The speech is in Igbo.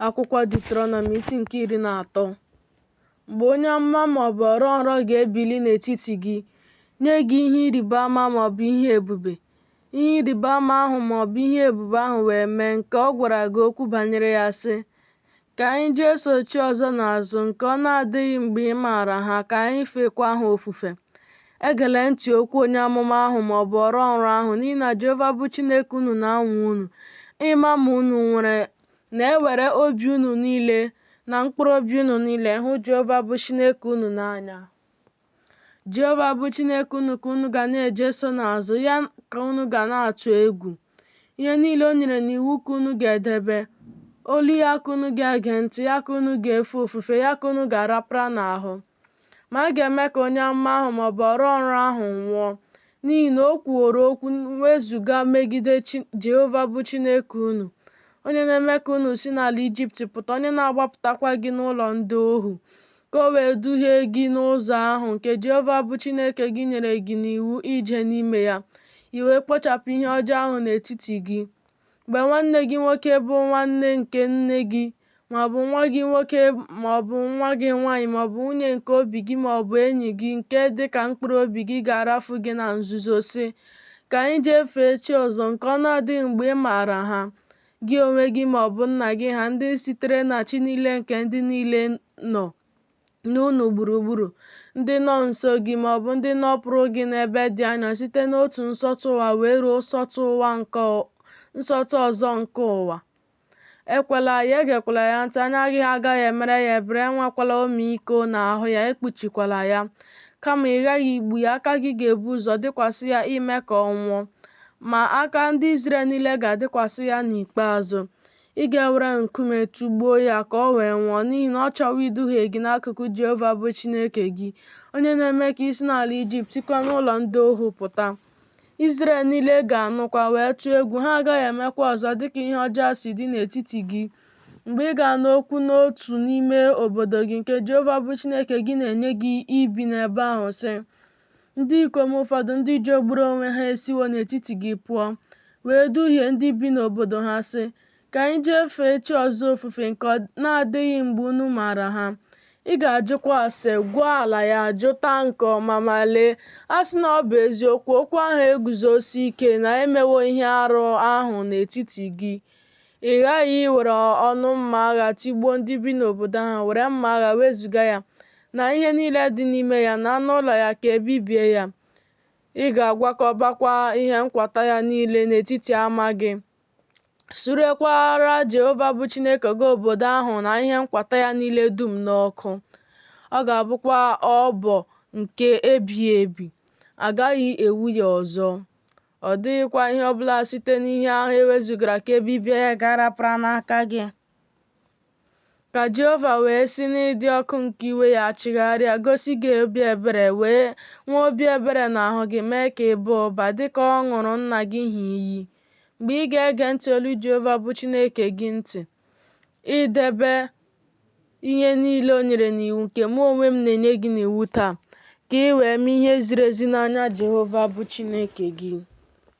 Akwụkwọ Deuterọnọmi isi nke 13. Mgbe onye amụma ma ọ bụ ọrọ nrọ ga-ebili n'etiti gị, nye gị ihe ịrịba ama ma ọ bụ ihe ebube, ihe ịrịba ama ahụ ma ọ bụ ihe ebube ahụ wee mee nke ọ gwara gị okwu banyere ya, sị, Ka anyị jeso chi ọzọ n'azụ, nke ọ na-adịghị mgbe ị maara ha, ka anyị feekwa ha ofufe. Egela ntị okwu onye amụma ahụ ma ọ bụ ọrọ nrọ ahụ, n'ihi na Jehova bụ Chineke unu na-anwa unu, ịma ma unu nwere na-ewere obi unu niile na mkpụrụ obi unu niile hụ Jehova bụ Chineke unu n'anya. Jehova bụ Chineke unu ka unu ga na-ejeso n'azụ, ya ka unu ga na-atụ egwu. Ihe niile o nyere n'iwu ka unu ga-edebe. Olu ya ka unu ga-ege ntị, ya ka unu ga-efe ofufe, ya ka unu ga-arapara n'ahụ. Ma a ga-eme ka onye amụma ahụ ma ọ bụ ọrọ nrọ ahụ nwụọ, n'ihi na o kwuworo okwu mwezuga megide Jehova bụ Chineke unu, onye na-eme ka unu si n'ala Ijipt pụta, onye na-agbapụtakwa gị n'ụlọ ndị ohu, ka o wee duhie gị n'ụzọ ahụ nke Jehova bụ Chineke gị nyere gị n'iwu ije n'ime ya, i wee kpochapụ ihe ọjọọ ahụ n'etiti gị. Mgbe nwanne gị nwoke bụ nwanne nke nne gị, ma ọ bụ nwa gị nwoke ma ọ bụ nwa gị nwaanyị ma ọ bụ nwunye nke obi gị ma ọ bụ enyi gị nke dị ka mkpụrụ obi gị ga-arafu gị na nzuzo, sị, Ka anyị jee fee chi ọzọ, nke ọ na-adịghị mgbe ị maara ha, gị onwe gị ma ọ bụ nna gị ha, ndị sitere na chi niile nke ndị niile nọ n'unu gburugburu, ndị nọ nso gị ma ọ bụ ndị nọpụrụ gị n'ebe dị anya site n'otu nsọtụ ụwa wee ruo nsọtụ ọzọ nke ụwa. Ekwela ya, egekwala ya ntị, anya gị agaghị emere ya ebere, enwekwala ọmịiko n'ahụ ya, ekpuchikwala ya. Kama ị ghaghị igbu ya, aka gị ga-ebu ụzọ dịkwasị ya ime ka ọ nwụọ. Ma aka ndị Izrel niile ga-adịkwasị ya n'ikpeazụ. Ị ga-ewere nkume tụgbuo ya ka o wee nwụọ, n'ihi na ọ chọwo iduhie gị n'akụkụ Jehova bụ Chineke gị, onye na-eme ka i si n'ala Ijipt sikwa n'ụlọ ndị ohu pụta. Izrel niile ga-anụkwa wee tụọ egwu, ha agaghị emekwa ọzọ dịka ihe ọjọọ a si dị n'etiti gị. Mgbe ị ga-anụ okwu n'otu n'ime obodo gị nke Jehova bụ Chineke gị na-enye gị ibi n'ebe ahụ, sị, Ndị ikom ụfọdụ ndị jọgburu onwe ha esiwo n'etiti gị pụọ, wee duhie ndị bi n'obodo ha, sị, Ka anyị jee fee chi ọzọ ofufe nke ọ na-adịghị mgbe unu maara ha. Ị ga-ajụkwa ase, gwuo ala ya, jụta nke ọma, ma lee, a sị na ọ bụ eziokwu, okwu ahụ eguzosie ike na e mewo ihe arụ ahụ n'etiti gị. Ị ghaghị iwere ọnụ mma agha tigbuo ndị bi n'obodo ahụ, were mma agha wezuga ya, na ihe niile dị n'ime ya, na anụ ụlọ ya, ka e bibie ya. Ị ga-agwakọbakwa ihe nkwata ya niile n'etiti ama gị. Surekwara Jehova bụ Chineke gị obodo ahụ na ihe nkwata ya niile dum n'ọkụ. Ọ ga-abụkwa ọbọ nke ebighị ebi, a gaghị ewu ya ọzọ. Ọ dịghịkwa ihe ọ bụla site n'ihe ahụ e wezugara ka e bibie ya ga-arapara n'aka gị. Ka Jehova wee si n'ịdị ọkụ nke iwe ya chigharịa, gosi gị obi ebere, wee nwee obi ebere n'ahụ gị, mee ka ị baa ụba, dị ka ọ ṅụụrụ nna gị ha iyi. Mgbe ị ga-ege ntị olu Jehova bụ Chineke gị ntị, idebe ihe niile o nyere n'iwu nke mụ onwe m na-enye gị n'iwu taa, ka ị wee mee ihe ziri ezi n'anya Jehova bụ Chineke gị.